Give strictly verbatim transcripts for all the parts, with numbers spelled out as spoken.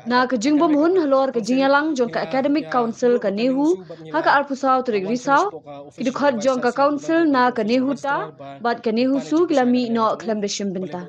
Na ka jingbym hun halor ka jingïalang jong ka Academic Council ka NEHU ha ka arphew saw tarik Risaw, ki dkhot jong ka Council na ka NEHUTA bad ka NEHUSU ki la mih noh khlem da shim bynta.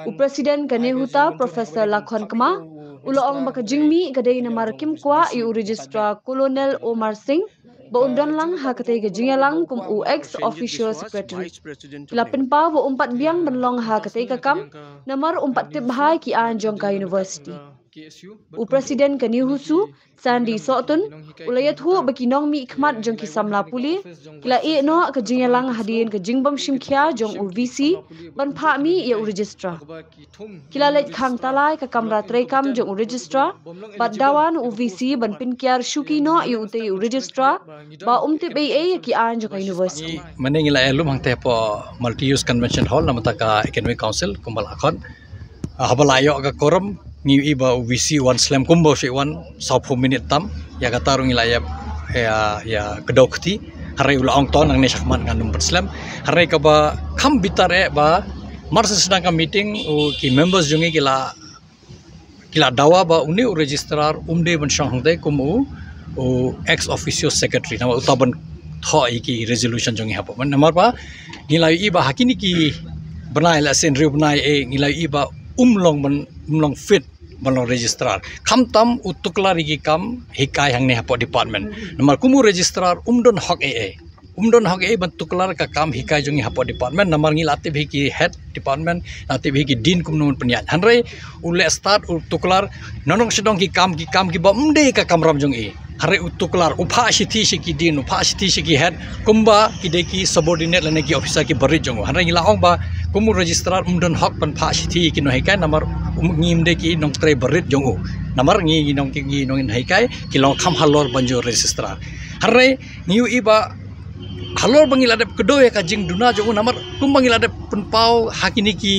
U President ka NEHUTA, Professor Lakhon Kma, u la ong ba ka jingmih ka dei namar kim kwah ïa u Registrar Colonel Omar Singh ba un don lang ha katei ka jingïalang kum u ex officio secretary. Ki la pynpaw ba um pat biang ban long ha katei ka kam namar um pat tip bha ïa ki aiñ jong ka university. U President ka NEHUSU, Sandy Sohtun, u la ïathuh ba ki nongmihkhmat jong ki samla pule ki la ïeh noh ka jingïalang hadien ka jingbym shim khia jong u VC ban phah mih ïa u Registrar. Ki la leit khang talai ka kamra treikam jong u Registrar bad dawa na u VC ban pynkiar shuki noh ïa utei u Registrar ba um tip ei ei ïa ki aiñ jong ka university. Mynne ngi la ïalum hangtei hapoh Multi Use Convention Hall namar ka Academic Council kumba la khot. Ah, haba la ïoh ka quorum, ngi ïohi ba u VC u wan slem kumba u shu wan sawphew minit tam. Ïa kata ruh ngi la ïa, ïa, ïa kdew kti. Hynrei u la ong to nangne shakhmat ngan ym pat slem. Hynrei kaba kham bitar eh ba mar shu sdang ka meeting, u ki members jong ngi ki la, ki la dawa ba une u Registrar um dei ban shong hangtei kum u, u ex officio secretary. Namar uta ban thoh ïa ki resolution jong ngi hapoh. Namar ba ngi la ïohi ba ha kine ki bnai, la sien hynriew bnai eh, ngi la ïohi ba um long ban, um long fit ban long Registrar. Khamtam u tuklar ïa ki kam hikai hangne hapoh department. Namar kum u Registrar um don hok ei ei. Um don hok ei ei ban tuklar ka kam hikai jong ngi hapoh department. Namar ngi la tip hi ki head department, la tip hi ki dean kumno ban pynïaid. Hynrei u leh start u tuklar, nongdong sdang ki kam, ki kam kiba um dei ka kamram jong i. Hynrei u tuklar, u phah shithi sha ki dean, u phah shithi sha ki head, kumba ki dei ki subordinate lane ki officer kiba rit jong u. Hynrei ngi la ong ba kum u Registrar um don hok ban phah shithi ki nonghikai namar um, ngim dei ki nongtrei ba rit jong u. Namar ngi, ngi nong, ngi nonghikai ki long kham halor ban jur Registrar. Hynrei ngi ïohi ba halor ba ngi la dep kdew ïa ka jingduna jong u namar kumba ngi la dep pynpaw ha kine ki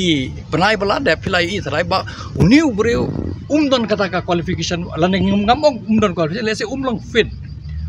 bnai ba la dep, phi la ïohi trai ba une u briew um don kata ka qualification, lane ngam ong um don qualification, lehse um long fit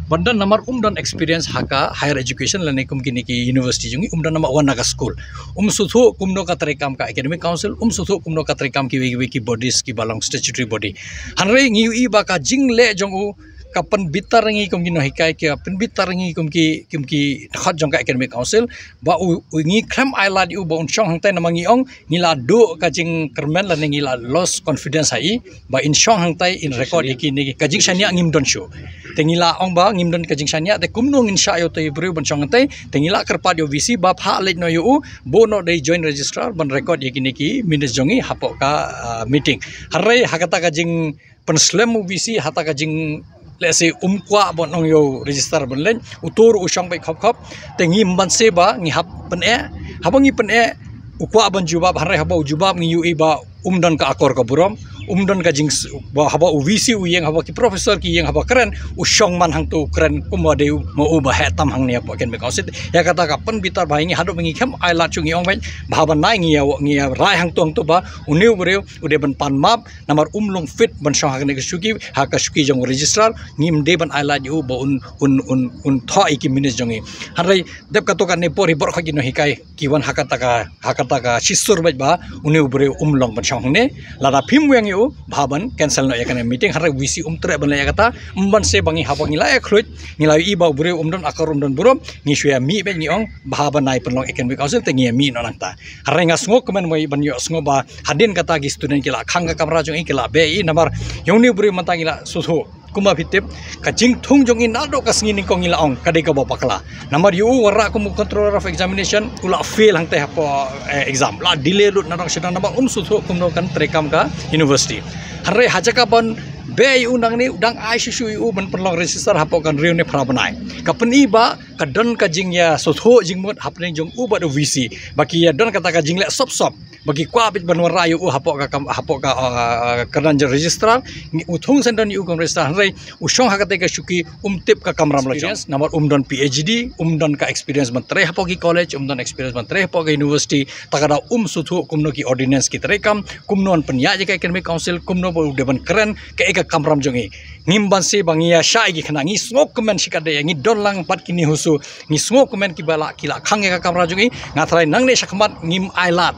ban don namar um don experience ha ka higher education lane kum kine ki university jong ngi, um don namar wan na ka school. Um sngewthuh kumno ka treikam ka Academic Council, um sngewthuh kumno ka treikam kiwei kiwei ki bodies kiba long statutory body. Hynrei ngi ïohi ba ka jingleh jong u ka pynbitar ngi kum ki nonghikai, ka pynbitar ngi kum ki, kum ki dkhot jong ka Academic Council, ba u, u ngi khlem ai lad ïa u ba un shong hangtai namar ngi ong ngi la duh ka jingkyrmen lane ngi la lost confidence ha i ba in shong hangtai in record ïa kine, ka jingshaniah ngim don shuh. Te ngi la ong ba ngim don ka jingshaniah, te kumno ngin shah ïa utei u briew ban shong hangtai, te ngi la kyrpad ïa u VC ba phah leit noh ïa u, buh noh da i Joint Registrar ban record ïa kine ki minutes jong ngi hapoh ka, ah, meeting. Hynrei ha kata ka jing pynslem u VC ha kata ka jing, lehse um kwah ban ong ïa u Registrar ban leit, uto ruh u shong beit khop khop, te ngim banse ba ngi hap pyneh, haba ngi pyneh u kwah ban jubab, hynrei haba u jubab ngi ïohi ba um don ka akor ka burom, um don ka jing, ba haba u VC u ïeng, haba ki professor ki ïeng, haba kren, u shong man hangto u kren kumba dei u, ma u ba heh tam hangne hapoh Academic Council. Ïa kata ka pynbitar ba ngi haduh ba ngi khlem ai lad shuh, ngi ong beit ba haba nai ngi ïa, ngi ïa rai hangto hangto ba une u briew u dei ban pan map, namar um long fit ban shong ha kane ka shuki, ha ka shuki jong u Registrar, ngim dei ban ai lad ïa u ba un, un, un, un thoh ïa ki minutes jong ngi. Hynrei dep katto katne por hi baroh ki nonghikai ki wan ha kata ka, ha kata ka shisur beit ba une u briew um long ban shong hangne. Lada phim weng ïa u, bha ban cancel noh ïa kane meeting. Hynrei VC um treh ban leh ïa kata, um banse ba ngi haba ngi la ïa khluit, ngi la ïohi ba u briew um don akor um don burom, ngi shu ïa mih beit, ngi ong bha ban nai pynlong Academic Council, te ngi ïa mih noh nangta. Hynrei nga sngewkmen mo ban ïohsngew ba hadien kata ki student ki la khang ka kamra jong i, ki la beh i, namar ïa une u briew mynta ngi la sngewthuh. Kumba phi tip, ka jingthung jong i naduh ka sngi nyngkong ngi la ong ka dei kaba bakla. Namar ïa u wanrah kum u controller of examination, u la fail hangtei hapoh, eh, exam. La delay lut nadong shadong namar um sngewthuh kumno kan treikam ka university. Hynrei ha jaka ban beh ïa u nangne, u dang ai shuh shuh ïa u ban pynlong Registrar hapoh ka hynriew ne phra bnai. Ka pyni ba ka don ka jingïasngewthuh jingmut hapdeng jong u bad u VC. Ba ki ïa don kata ka jingleh sop sop. Ba ki kwah beit ban wanrah ïa u hapoh ka kam, hapoh ka, ah, kyrdan jong Registrar. Ngi, u thung shen don ïa u kum Registrar, hynrei u shong ha katei ka shuki um tip ka kamram la jong. Namar um don PhD, um don ka experience ban trei hapoh ki college, um don experience ban trei hapoh ka university. Ta ka daw um sngewthuh kumno ki ordinance ki treikam, kumno ban pynïaid ïa ka Academic Council, kumno ba u dei ban kren kaei ka kamram jong i. Ngim banse ba ngi ïa shah ïa ki khynnah, ngi sngewkmen shikatdei, ngi don lang bad ki NEHUSU, ngi sngewkmen kiba la, ki la khang ïa ka kamra jong i. Nga tharai nangne shakhmat ngim ai lad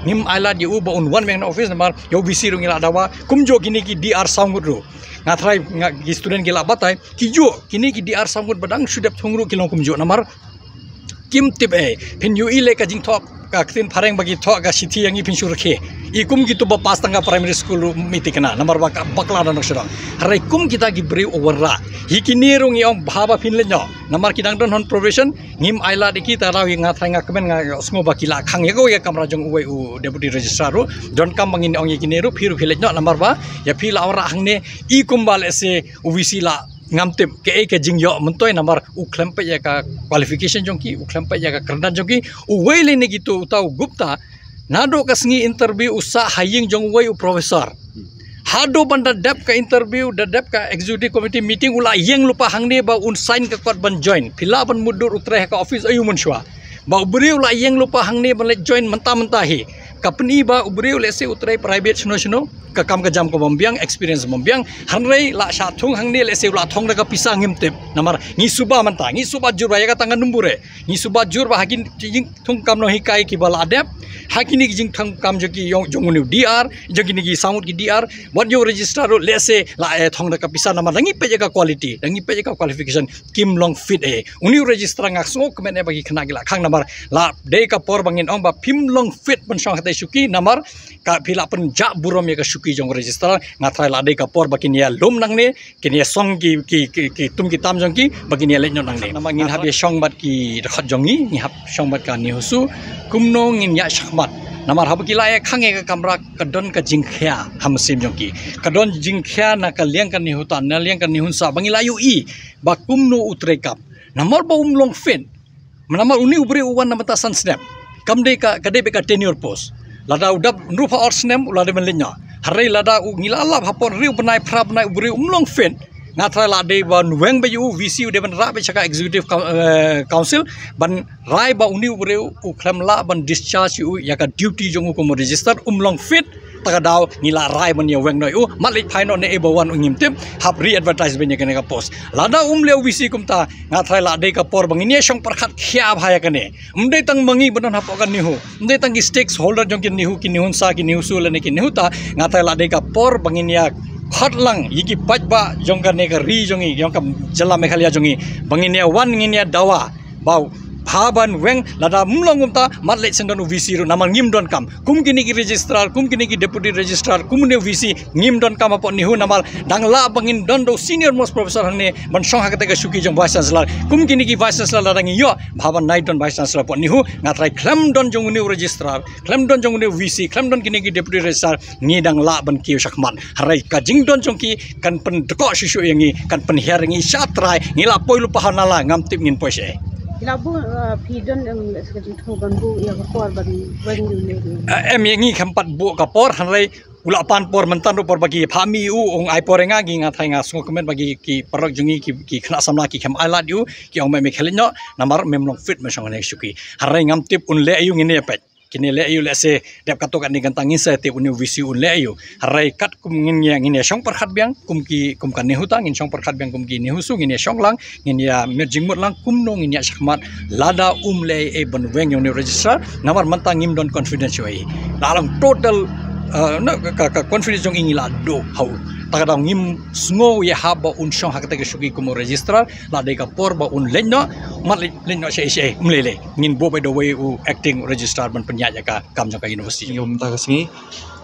Ngim ailad ïa u ba un wan weng na office namar ïa u V C ruh ngi la dawa kumjuh kine ki D R saw ngut ruh. Nga tharai nga ki student ki la batai, ki juh kine ki D R saw ngut ba dang shu dep thung ruh ki long kumjuh namar kim tip ei. Phin ïohi leh ka jingthoh ka ktien phareng ba ki thoh ka shithi ïa ngi phin shu rkhie. I kum kitu ba pass tang ka primary school ruh miti kana namar ba ka bakla da nok sha dong. Hynrei kum kita ki briew u wanrah, hi kine ruh ngi ong bha ba phin leit noh namar ki dang don hon probation. Ngim ailad ïa ki, ta daw ïa nga tharai nga kmen nga sngew ba ki la khang ïa kawei ka kamra jong uwei u deputy registrar ruh. Donkam ba ngin ong ïa kine ruh phi ruh phi leit noh namar ba ïa phi la wanrah hangne. I kum ba lehse u V C la ngam tip kaei ka jingïoh myntoi namar u khlem peit ïa ka qualification jong ki, u khlem peit ïa ka kyrdan jong ki. Uwei lei na kitu uta u Gupta, naduh ka sngi interview u sah ha ïing jong uwei u professor. Haduh ban da dep ka interview, da dep ka executive committee meeting, u la ïeng lypa hangne ba un sign ka kot ban join. Phi lah ban mutdur u trei ha ka office aïu mynshuwa. Ba u briew u la ïeng lypa hangne ban leit join mynta mynta hi. Ka pyni ba u briew lehse u trei private shano shano, ka kam ka jam ka bym biang, experience bym biang. Hynrei la shah thung hangne lehse u la thong da ka pisa ngim tip. Namar ngi suba mynta, ngi suba jur ba ïa kata nga numbur eh. Ngi suba jur ba ha ki jingthung kam nonghikai kiba la dep, ha kine ki jingthung kam jong ki, jong, jong une u D R, jong kine ki saw ngut ki D R, wat ïa u registrar ruh lehse la eh thong da ka pisa namar da ngi peit ïa ka quality, da ngi peit ïa ka qualification, kim long fit eh. Une u registrar nga sngew kmen eh ba ki khynnah ki la khang namar la dei ka por ba ngin ong ba phim long fit ban shong hatei shuki namar ka phi la pynjah burom ïa ka shuki jong u registrar. Nga tharai la dei ka por ba kin ïa lum nangne, kin ïa song ki, ki, ki, ki tum ki tam jong ki ba kin ïa leit noh nangne. Namar ngin hap ïa shong bad ki dkhot jong ngi, ngi hap shong bad ka NEHUSU, kumno ngin ïa shakhmat. Namar haba ki la ïa khang ïa ka kamra ka don ka jingkhia ha mynsiem jong ki. Ka don jingkhia na ka liang ka NEHUTA, na liang ka NEHUNSA ba ngi la ïohi ba kumno u treikam. Namar ba um long fit. Namar une u briew u wan na bynta san snem. Kam dei ka, ka dei beit ka tenure post. Lada u dap hynriewphew ar snem u la dei ban leit noh. Hynrei lada u ngi la lap hapoh hynriew bnai phra bnai u briew um long fit. Nga tharai la dei ban weng beit ïa u, VC u dei ban rah beit sha ka executive coun-, eh, council ban rai ba une u briew u khlem lah ban discharge ïa u ïa ka duty jong u kum u register, um long fit. Ta ka daw ngi la rai ban ïa weng noh ïa u, mat leit phai noh ne ei ba wan u ngim tip, hap re-advertise beit ïa kane ka post. Lada um leh u VC kumta, nga tharai la dei ka por ba ngin ïa shong pyrkhat khia bha ïa kane. Ym dei tang ma ngi ba don hapoh ka NEHU, ym dei tang ki stakeholder jong ki NEHU, ki NEHUNSA, ki NEHUSU lane ki NEHUTA, nga tharai la dei ka por ba ngin ïa khot lang ïa ki paidbah jong kane ka ri jong ngi, jong ka jylla Meghalaya jong ngi, ba ngin ïa wan ngin ïa dawa ba u bha ban weng. Lada ym long kumta, mat leit shen don u VC ruh namar ngim don kam. Kum kine ki registrar, kum kine ki deputy registrar, kum une u VC ngim don kam hapoh NEHU namar dang lah ba ngin don da u senior most professor hangne ban shong ha kata ka shuki jong vice chancellor. Kum kine ki vice chancellor lada ngi ïoh bha ban nai don vice chancellor hapoh NEHU. Nga tharai khlem don jong une u registrar, khlem don jong une u VC, khlem don kine ki deputy registrar, ngi dang lah ban kiew shakhmat. Hynrei ka jingdon jong ki kan pyndkoh shuh shuh ïa ngi, kan pynhiar ïa ngi sha trai, ngi la poi lypa ha nala, ngam tip ngin poi shaei. Ki la buh, uh, phi don, em, ka jingthung ban buh ïa ka por ban, ban ïa u ne. Eh, em ïa ngi khlem pat buh ka por, hynrei u la pan por mynta ruh por ba ki phah mih ïa u, ong ai por ïa nga, ngi nga tharai nga sngewkmen ba ki, ki paralok jong ngi ki, ki khynnah samla ki khlem ailad ïa u, ki ong me me khie leit noh, namar mem long fit ban shong hangne shuki. Hynrei ngam tip un leh ïa u, ngin ïa peit. Kine leh ïa u lehse dep katto katne kynta ngin sa tip une u VC un leh ïa u. Hynrei katkum ngin ïa, ngin ïa shong pyrkhat biang kum ki, kum ka NEHUTA, ngin shong pyrkhat biang kum ki NEHUSU, ngin ïa shong lang, ngin ïa mih jingmut lang kumno ngin ïa shakhmat lada um leh ei ban weng ïa une u registrar. Namar mynta ngim don confidence shuh ei. La long total, eh, na ka, ka confidence jong i ngi la duh ha u. Ta ka daw ngim sngew ïa hap ba un shong ha kata ka shuki kum u registrar. La dei ka por ba un leit noh, mat leit, leit noh shaei shaei, ym lei lei. Ngin buh beit da uwei u acting registrar ban pynïaid ïa ka kam jong ka university. Ïa mynta ka sngi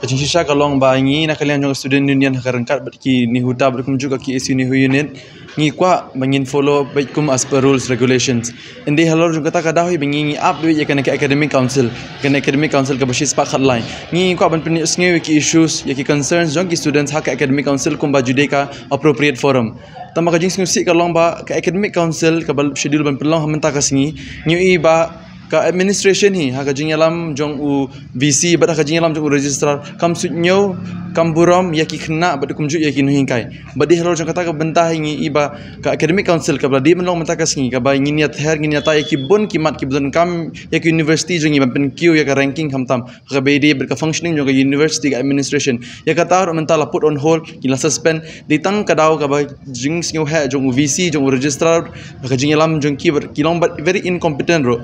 ka jingshisha ka long ba ngi na ka liang jong ka student union ha ka ryngkat bad ki NEHUTA bad kumjuh ka KSU NEHU unit, ngi kwah ba ngin follow beit kum as per rules regulations. Ynda halor jong kata ka daw hi ba ngi, ngi ap beit ïa kane ka academic council, kane academic council kaba shispah khatlai. Ngi kwah ban pynïohsngew ïa ki issues, ïa ki concerns jong ki students ha ka academic council kumba ju dei ka appropriate forum. Tangba ka jingsngewsih ka long ba ka academic council kaba schedule ban pynlong ha mynta ka sngi, ngi ïohi ba ka administration hi ha ka jingïalam jong u VC bad ha ka jingïalam jong u registrar kam suidñiew, kam burom ïa ki khynnah bad kumjuh ïa ki nonghikai. Bad dei halor jong kata ka bynta hi ngi ïohi ba ka academic council kaba la dei ban long mynta ka sngi, kaba ngin ïa ther, ngin ïa tai ïa ki bun ki mat kiba donkam ïa ka university jong ngi ban pynkiew ïa ka ranking khamtam. Kaba ïadei bad ka functioning jong ka university, ka administration. Ïa kata ruh mynta la put on hold, ki la suspend. Dei tang ka daw kaba jingsngewheh jong u VC, jong u registrar, ka jingïalam jong ki, ki long bad very incompetent ruh.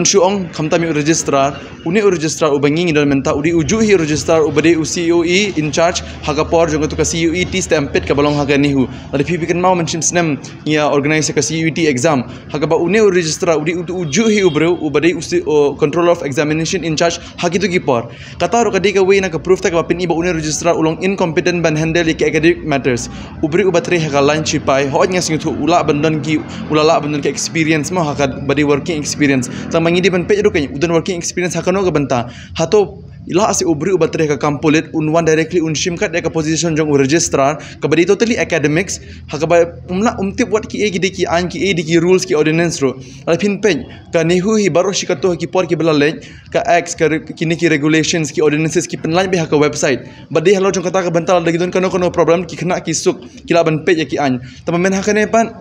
Shu ong khamtam ïa u registrar, une u registrar uba ngi ngi don mynta u dei u juh hi u registrar uba dei u C O E in charge ha ka por jong katu ka C O E T stamp pit kaba long ha ka NEHU. Lada phi phi kynmaw mynshim snem ngi ïa organize ka C O E T exam. Ha kaba une u registrar u dei u, u juh hi u briew uba dei u C-, o, controller of examination in charge ha kitu ki por. Kata ruh ka dei kawei na ka proof ta kaba pyni ba une u registrar u long incompetent ban handle ïa ki academic matters. U briew uba trei ha ka line shipai, hooid nga sngewthuh u lah ban don ki, u la lah ban don ki experience mo, ha kaba dei working experience. Tang ba ngi dei ban peit ruh kein u don working experience ha kano ka bynta. Hato lah seh u briew uba trei ha ka kam pulit un wan directly un shim kat ïa ka position jong u registrar kaba dei totally academics, ha kaba um lah um tip wat kiei ki dei ki aiñ, kiei dei ki rules, ki ordinance ruh. Lada phin peit ka NEHU hi baroh shi kato ha ki por kiba la leit, ka acts, ka re-, kine ki regulations, ki ordinances ki pynlait beit ha ka website. Bad dei halor jong kata ka bynta lada ki don kano kano problem ki khynnah ki suk, ki lah ban peit ïa ki aiñ. Tang ba mynta ha kane pat,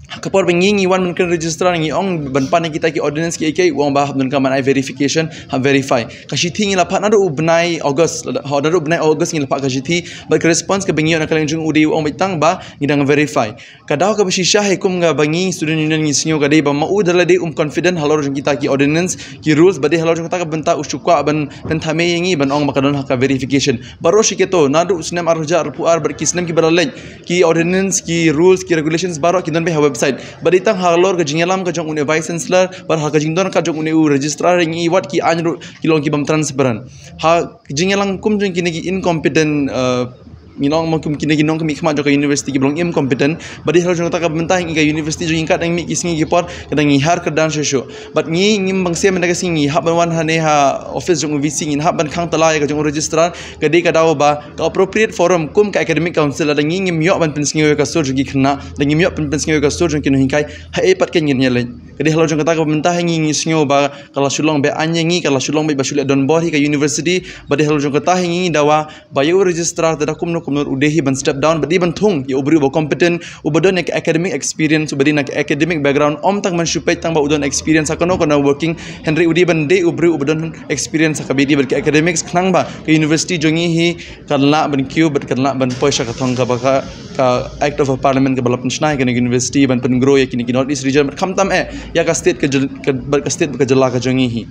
ha ka por ba ngi ngi wan ban kren registrar ngi ong ban pan ïa kita ki ordinance kiei kiei, u ong ba hap don ka ban ai verification, hap verify. Ka shithi ngi la phah naduh u bnai August, ha naduh u bnai August ngi la phah ka shithi, bad ka response kaba ngi ïoh na ka liang jong u dei u ong beit tang ba ngi dang verify. Ka daw kaba shisha hi kum kaba ngi student union ngi sngew ka dei ba ma u da lade um confident halor jong kita ki ordinance, ki rules, bad dei halor jong kata ka bynta u shu kwah ban pynthame ïa ngi ban ong ba ka don ha ka verification. Baroh shi kato naduh u snem ar hajar arphew ar bad ki snem kiba la leit, ki ordinance, ki rules, ki regulations baroh ki don beit ha website. Bad dei tang halor ka jingïalam ka jong une vice chancellor bad ha ka jingdon ka jong une u registrar ngi wat ki aiñ ruh ki long ki bym transparent. Ha ka jingïalang kum jong kine ki incompetent, uh, ngi long mo kum kine ki nongkhmih khmat jong ka university kiba long incompetent. Bad dei halor jong kata ka bynta ngi ka university jong ngi ka dang mih ki sngi ki por ka dang ngi har kyrdan shuh shuh. Bad ngi ngim bang seh mynta ka sngi ngi hap ban wan hangne ha office jong u V C, ngi hap ban khang tala ïa ka jong u registrar. Ka dei ka daw ba ka appropriate forum kum ka academic council, lada ngi ngim ïoh ban pynsngew ïa ka sur jong ki khynnah, lada ngim ïoh ban pynsngew ïa ka sur jong ki nonghikai, haei pat kein ngin ïaleit? Ka dei halor jong kata ka bynta hi ngi ngi sngew ba ka la shu long beit aiñ ïa ngi, ka la shu long beit ba shu leh donbor hi ka university. Bad dei halor jong kata hi ngi ngi dawa ba ïa u registrar te da kumno kumno u dei hi ban step down bad dei ban thung ïa u briew uba competent, uba don ïa ka academic experience, uba dei na ka academic background, ym tang ban shu peit tang ba u don experience ha kano kano working, hynrei u dei ban dei u briew uba don experience ha kaba ïadei bad ka academics, khnang ba ka university jong ngi hi kan lah ban kiew bad kan lah ban poi sha ka thong kaba ka, ka Act of Parliament kaba la pynshna ïa kane ka university ban pyngrow ïa kine ki North East region bad khamtam eh ïa ka state ka jyl-, ka, bad ka state bad ka jylla ka jong ngi hi.